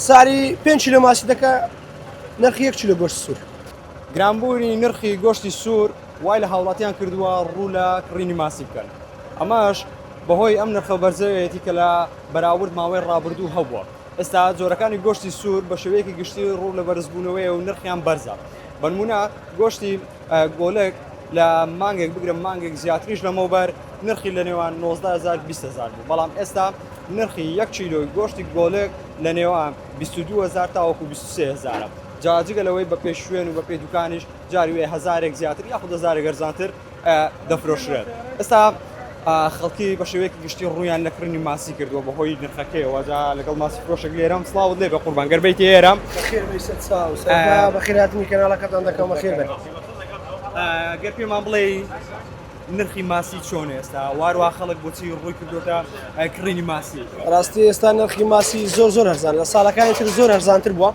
ساری پێنج کیلۆ ماسی دەکا نرخی یەک کیلۆ گۆشت سوور. گرانبوونی نرخی گۆشتی سوور وای لە هاوڵاتیان کردووە ڕوو لە کڕینی ماسی بکەن، ئەمەش بەهۆی ئەم نرخە بەرزەوەیەتی کە لە بەراورد ماوەی ڕابردوو هەبووە. ئێستا جۆرەکانی گۆشتی سوور بە شێوەیەکی گشتی ڕوو لە بەرزبوونەوەیە و نرخیان بەرزە. بەنمونە گۆشتی گۆلک لە مانگێک بگرە مانگێک زیاتریش لەمەوبەر نرخی لە نێوان 19هزار 20هزار بوو، بەڵام ئێستا نرخی یەک کیلۆی گۆشتی گۆلک لە نێوان 22هزار تاوەکو 23هزارە. جا جگە لەوەی بە پێی شوێن و بە پێی دوکانیش جاری وێ هەزارێک زیاتر یاخود هەزارێک هەرزانتر دەفرۆشرێت. ئێستا خەڵکی بە شێوەیەکی گشتی ڕوویان لە کڕینی ماسی کردووە بەهۆی نرخەکەیەوە. جا لەگەڵ ماسی فرۆشێک لێرەم، سڵاوت لێ بێ قوربان، گەر بیتە ئێرە. بەخێر بێی سەرچاو، سەرەتا بەخێرهاتنی کەناڵەکەتان دەکەم، بەخێر بێن. گەر پێمان بڵێی نرخی ماسی چۆن ئێستا واروا خەڵک بۆچی ڕووی کردوتە کڕینی ماسی؟ ڕاستی ئێستا نرخی ماسی زۆر زۆر هەرزان لە ساڵەکانی تر زۆر هەرزانتر بووە،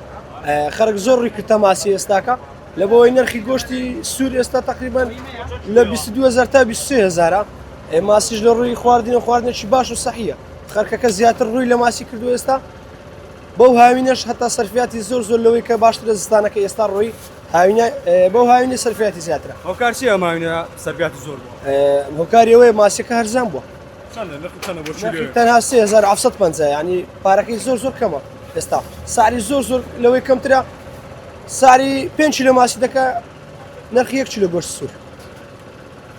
خەڵک زۆر ڕووی کردە ماسی ئێستاکە لە بۆی نرخی گۆشتی سوور ئێستا تقریبان لە 22هزار تا 23هزارە. ماسیش لە ڕووی خواردن و خواردنێکی باش و سەحیە، خەرکەکە زیاتر ڕووی لە ماسی کردو ئێستا بەو هاوینەش هەتا سەرفیاتی زۆر زۆر لەوەی کە باشترە زستانەکە ئێستا ڕووی هاوینە بەو هاوینە سەرفیاتی زیاترە. هۆکار چییە ئەم هاوینە سەرفیاتی زۆر بووە؟ هۆکاری ئەوەیە ماسیەکە هەرزان بووە. چەندە نرخی چەندە بۆ کیلۆیەک؟ تەنها 3750 یعنی پارەکەی زۆر زۆر کەمە ئێستا ساری زۆر زۆر لەوەی کەمترە ساری 5 کیلۆ ماسی دەکا نرخی 1 کیلۆ گۆشت سوور.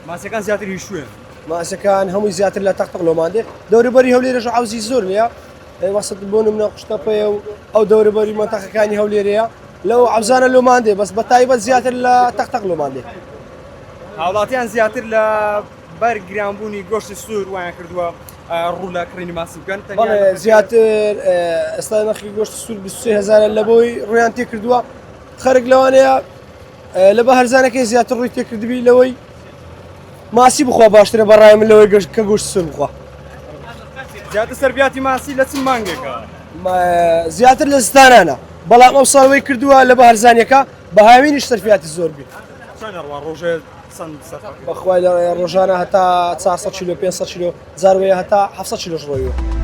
ماسیەکان زیاتر هی شوێن؟ ماسیەکان هەمووی زیاتر لە تەق تەق لۆمان دێ دەوروبەری هەولێرەش عەوزی زۆر لێیە وەسەت بۆ نمونە قوشتەپەیە و ئەو دەوروبەری مەنتەقەکانی هەولێرەیە لەو عەوزانە لۆمان دێ بەس بە تایبەت زیاتر لە تەق تەق لۆمان دێ. هاوڵاتیان زیاتر لە بەر گرانبوونی گۆشتی سوور وایان کردووە ڕوو لە کڕینی ماسی بکەن بەڵێ زیاتر ئێستا نرخی گۆشتی سوور 23 هەزارە لە بۆی ڕویان تێ کردووە خەرک لەوانەیە لە بە هەرزانەکەی زیاتر ڕووی تێکردبی لەوەی ماسی بخوا باشترە بە ڕای من لەوەی گەشت کە گۆشت سوور بخوا. زیاتر سەربیاتی ماسی لە چ مانگێکە؟ زیاتر لە زستانانە بەڵام ئەو ساڵ وەی کردووە لە بە هەرزانیەکە بە هاوینیش سەرفیاتی زۆر بی. چەند ئەڕوا ڕۆژێ چەند سەرفەکەی؟ بەخوای لە ڕۆژانە هەتا 400 کیلۆ 500 کیلۆ جار وەیە هەتا 700 کیلۆش ڕۆیوە.